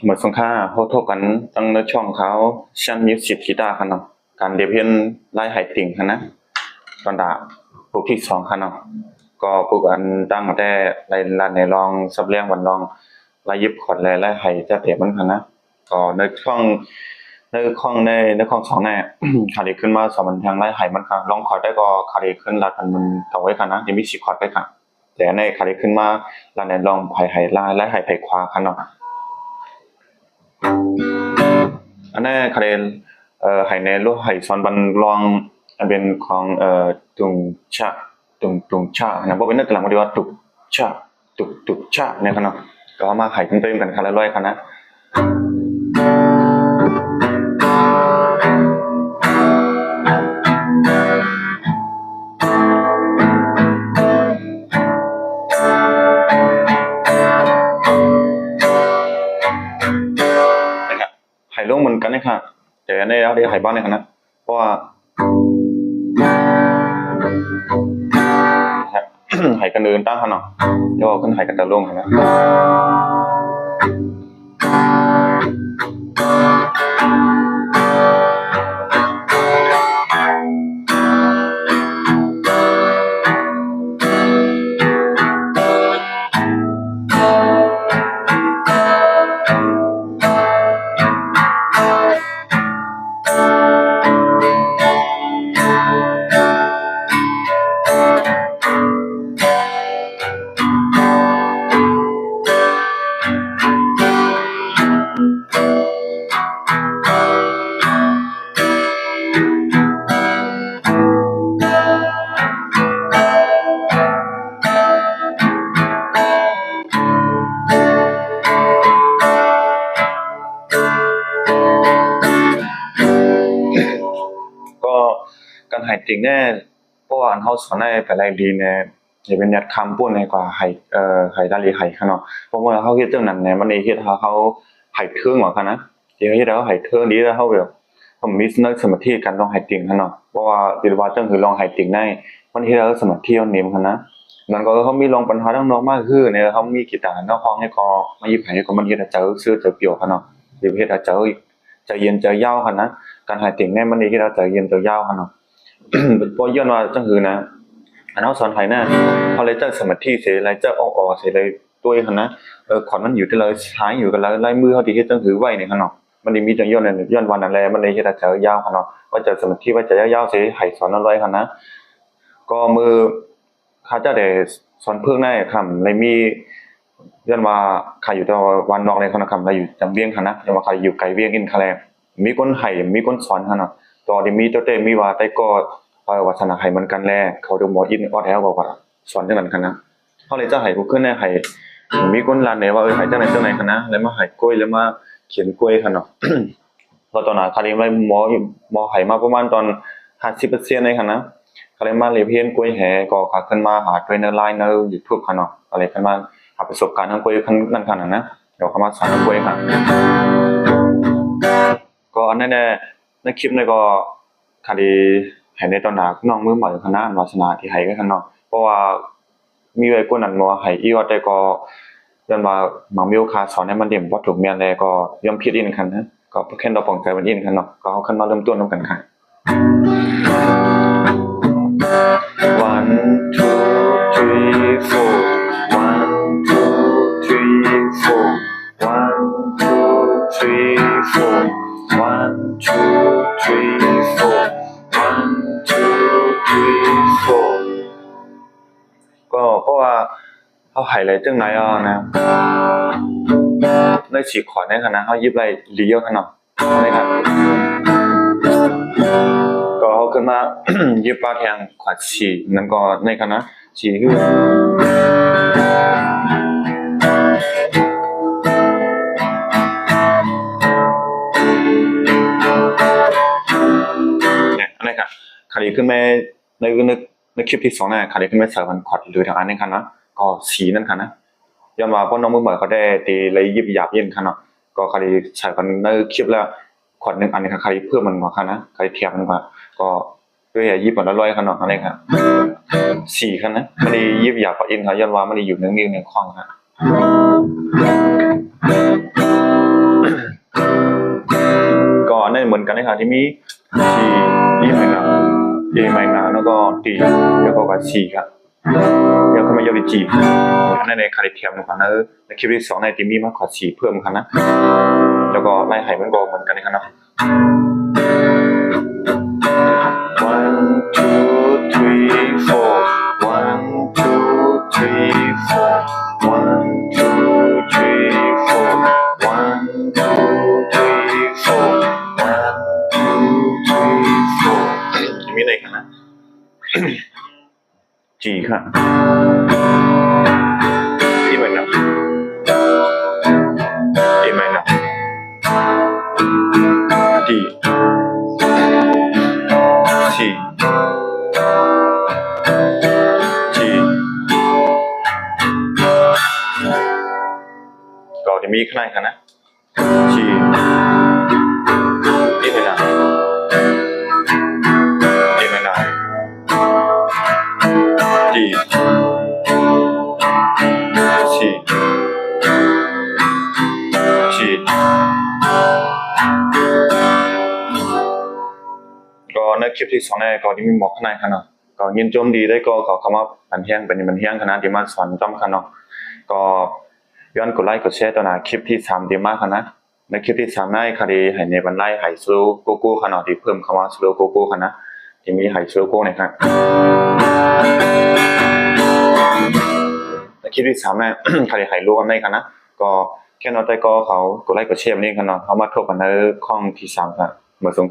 ມາສົ່ງຄ່າ ພົບກັນທັງໃນຊ່ອງຂ່າວ Shan Music Guitar ຄັນເນາະ, ການລຽນຮຽນລາຍໄຫຕິ່ງຫັ້ນນະ, ຕອນດາບທົກທີສອງຄັນເນາະ. ກໍພົບກັນຕັ້ງແຕ່ລາຍ ລາຍແນວລອງສຳລຽງ ວັນລອງ ລາຍຫຍິບຄອດ ແລະ ລາຍໄຫຈະແຕກມັນຫັ້ນນະ. ກໍໃນຊ່ອງ ໃນຊ່ອງ ໃນ ໃນຊ່ອງສອງແນ່ ຂ້າໄດ້ຂຶ້ນມາສອນມັນທາງລາຍໄຫມັນຄ່ະ. ລອງຄອດໄດ້ກໍຂ້າໄດ້ຂຶ້ນລາດມັນເກົ່າໄວ້ຄ່ະນະ, ຈະມີສີ່ຄອດໄດ້ຄ່ະ. ແຕ່ອັນນີ້ຂ້າໄດ້ຂຶ້ນມາລາດແນວລອງໄຫໄຫລາຍ ລາຍໄຫໄຫຂວາຄ່ະເນາະ. ອັນນີ້ຂ້າໄດ້ ເອີ ໄຫແນ່ ລະໄຫສອນບັນລອງ ອັນເປັນຂອງ ເອີ ຕຸງຊະ ຕຸງ ຕຸງຊະນະ, ບໍ່ເປັນເນື້ອກະລາງ ບໍ່ໄດ້ວ່າຕຸກຊະ ຕຸກ ຕຸກຊະແນ່ຄ່ະເນາະ. ກໍເອົາມາໄຫເຕັມໆກັນຄ່ະ ລອຍໆຄ່ະນະ. ໄຫລົງເໝືອນກັນເລີຍຄ່ະ, ແຕ່ອັນນີ້ເຮົາໄດ້ໄຫເບົາແນ່ຄ່ະນະ. ເພາະວ່າ ໄຫກັນເດີນຕາມຫັ້ນເນາະ, ແລ້ວເຮົາຂຶ້ນໄຫກັນຕາລົງຫັ້ນນະ. ກໍການໄຫຕິ່ງແນ່ ເພາະວ່າອັນເຮົາສອນໄດ້ໄປໄລ່ລີແນ່ ຈະເປັນຍາດຄຳປຸ້ນໃຫ້ກວ່າໄຫ ເອີ ໄຫດາລີໄຫຄ່ະເນາະ. ເພາະວ່າເຮົາເຮັດຈັ່ງນັ້ນແນ່ ມັນໄດ້ເຮັດໃຫ້ເຮົາໄຫເທິງອອກຫັ້ນນະ, ທີ່ເຮັດໃຫ້ເຮົາໄຫເທິງດີ ແລ້ວເຮົາແບບ ເຮົາມີສະເໜີສະມາທິການລອງໄຫຕິ່ງຫັ້ນເນາະ. ເພາະວ່າຄິດວ່າຈັ່ງຄືລອງໄຫຕິ່ງໄດ້ ມັນເຮັດໃຫ້ເຮົາສະມາທິເຮົາເໜັມຫັ້ນນະ. ມັນກໍເຮົາມີລອງບັນຫາທາງນອກມາຄືໃນເຮົາມີກີຕາເນາະ ຮ້ອງໃຫ້ກໍມາຍິບໄຫ ກໍມັນເຮັດໃຫ້ໃຈເຮົາຊື່ໃຈປ່ຽວຫັ້ນເນາະ, ເຮັດໃຫ້ໃຈ ໃຈເຢັນໃຈຍາວຫັ້ນນະ. ການໄຫຕິ່ງແນ່ ມັນໄດ້ເຮັດໃຫ້ໃຈເຢັນໃຈຍາວຫັ້ນເນາະ. ເພາະຍ້ອນວ່າຈັ່ງຄືນະ ອັນເຮົາສອນໄຫນະ ເຮົາໄດ້ໃຈສະມາທິເສ ໄດ້ໃຈອອກອອເສ ໄດ້ຕົວຫັ້ນນະ. ເອີ ຄອນມັນຢູ່ທີ່ລາຍ ສາຍຢູ່ກັບລາຍ ລາຍມືເຮົາທີ່ເຮັດຈັ່ງຄືໄຫນີ້ຫັ້ນເນາະ. ມັນໄດ້ມີຈັ່ງຍ້ອນ ຍ້ອນວ່ານັ້ນແຫຼະ ມັນໄດ້ເຮັດໃຫ້ໃຈຍາວຫັ້ນເນາະ. ວ່າໃຈສະມາທິ ວ່າໃຈຍາວໆເສ ໄຫສອນລອຍໆຫັ້ນນະ. ກໍມື້ ຂ້າເຈົ້າໄດ້ສອນເພິ່ງໃນຄ່ຳ ໄດ້ມີ ຍ້ອນວ່າຂ້າຢູ່ແຕ່ບ້ານນອກໃນຄ່ຳ ໄດ້ຢູ່ຈຳວຽງຫັ້ນນະ, ຍ້ອນວ່າຂ້າຢູ່ໄກວຽງອິນຄ່ະແລະ ມີຄົນໄຫ ມີຄົນສອນຫັ້ນນະ. ກໍໄດ້ມີເຈົ້າແຕ່ມີວ່າ ແຕ່ກໍ ເອີ ວາສະໜາໄຫເໝືອນກັນແລະ ເຂົາຈະບໍ່ອິນອອດແຖວ ເຂົາກໍສອນຈັ່ງນັ້ນຫັ້ນນະ. ເຮົາເລີຍຈະໄຫຜູ້ອື່ນໄດ້ໄຫ ມີຄົນລານແນ່ວ່າ ເອີ ໄຫຈັ່ງໃດຈັ່ງໃດຫັ້ນນະ, ແລ້ວມາໄຫກ້ວຍ ແລ້ວມາຂຽນກ້ວຍຫັ້ນເນາະ. ເພາະຕອນນັ້ນຂ້າໄດ້ໄຫໝໍ ໝໍໄຫມາປະມານຕອນຫ້າສິບເປີເຊັນເອງຫັ້ນນະ. ກໍເລີຍມາຮຽນກ້ວຍແຮ ກໍຂ້າຂຶ້ນມາຫາດ້ວຍໃນລາຍ ໃນຢູທູບຫັ້ນເນາະ, ກໍເລີຍຂຶ້ນມາຫາປະສົບການທາງກ້ວຍນັ້ນຫັ້ນນະ, ແລ້ວກໍມາສອນກ້ວຍຫັ້ນ. ກໍອັນນັ້ນແຫຼະ ໃນຄລິບນີ້ກໍ ຄະດີໃຫ້ໃນຕອນໜ້ານ້ອງມືໃໝ່ຫັ້ນນະ ວາສະໜາທີ່ໃຫ້ກັນເນາະ. ເພາະວ່າມີໄວ້ກວ່ານັ້ນບໍ່ໃຫ້ອີກວ່າ ແຕ່ກໍຍ້ອນວ່າບາງມື້ຂ້າສອນໃຫ້ມັນເຕັມບໍ່ຖືກແມ່ນແລ້ວ ກໍຍອມຜິດອີກຫັ້ນນະ, ກໍແຄ່ນດອກປອງໃຈມັນອີກຫັ້ນເນາະ. ກໍເຮົາຂຶ້ນມາເລີ່ມຕົ້ນນຳກັນຄ່ະ. One, two, three, four. One, two, three, four. One, two, three, four. One, two, three, four. One, two, three, four. ກໍເພາະວ່າເຮົາໄຫໄດ້ຈັ່ງໃດເອົານະ ໃນສີ່ຄອດນີ້ຫັ້ນນະ ເຮົາຫຍິບໄດ້ດີເອົາຫັ້ນເນາະ. ນີ້ຄັບ ກໍເຮົາຂຶ້ນມາ ຫຍິບປາແທງຄອດຊີ ນັ້ນກໍນີ້ຄັບນະ ຊີຄື ນີ້ ອັນນີ້ຄັບ ຄະດີຂຶ້ນມາ ໃນ ໃນ ໃນຄລິບທີສອງນະ ຄະດີຂຶ້ນມາໃສ່ມັນຄອດຫຼືທາງອັນນີ້ຄັບນະ ກໍຊີນັ້ນຄັບນະ. ຍ້ອນວ່າພວກນ້ອງມືໃໝ່ເຂົາໄດ້ ໄດ້ຫຍິບຢາບເຫັນຄັບເນາະ ກໍຄະດີໃສ່ກັນໃນຄລິບລະຄອດໜຶ່ງອັນນີ້ຄັບ ຄະດີເພີ່ມມັນກວ່າຄັບນະ ຄະດີແຖມມັນກວ່າ ກໍດ້ວຍຫຍິບມັນລອຍໆຄັບເນາະ ອັນນີ້ຄັບ ຊີຄັບນະ ຄະດີຫຍິບຢາບເອົາເອງຄັບ ຍ້ອນວ່າມັນໄດ້ຢູ່ໜຶ່ງນິ້ວໜຶ່ງຂ້ອງຄັບ. เหมือนกันเลยครับ ที่มี G E minor A minor แล้วก็ D แล้วก็กับ C ครับ แล้วก็มาโยกที่ G อันนั้นในคาริเทียมนะครับ ในคลิปที่สองในที่มีมาขอ C เพิ่มครับนะ แล้วก็ไล่ไห้มันก็เหมือนกันเลยครับเนาะ one two three four one two three four one two three four one two three four one two three four มีอะไรกันนะ G ครับ E minor A minor D C G ก็จะมีขนาดกันนะ G E minor A minor D C G ກໍໃນຄລິບທີສອງນີ້ກໍຈະມີໝວກຂ້າງໃນຫັ້ນເນາະ ກໍຍິນດີໄດ້ກໍເຂົ້າມາປັນແຮງ ເປັນບັນແຮງຫັ້ນນະ ທີ່ມາສອນນຳກັນເນາະ ກໍ ຍ້ອນກົດໄລກົດແຊຕໍ່ໜ້າຄລິບທີສາມທີ່ມາຫັ້ນນະ ໃນຄລິບທີສາມນັ້ນຂ້າໄດ້ໃຫ້ໃນບັນໄດໃຫ້ໂຊໂກໂກ້ຫັ້ນເນາະ ທີ່ເພີ່ມເຂົ້າມາໂຊໂກໂກ້ຫັ້ນນະ ທີ່ມີໃຫ້ໂຊໂກໂກ້ນີ້ຫັ້ນ ໃນຄລິບທີສາມນັ້ນຂ້າໄດ້ໃຫ້ໂລອັນໃດຫັ້ນນະ ກໍແຄ່ເນາະ ແຕ່ກໍເຂົາກົດໄລກົດແຊແບບນີ້ຫັ້ນເນາະ ເຮົາມາພົບກັນໃນຄັ້ງທີສາມຫັ້ນ ມາສົ່ງ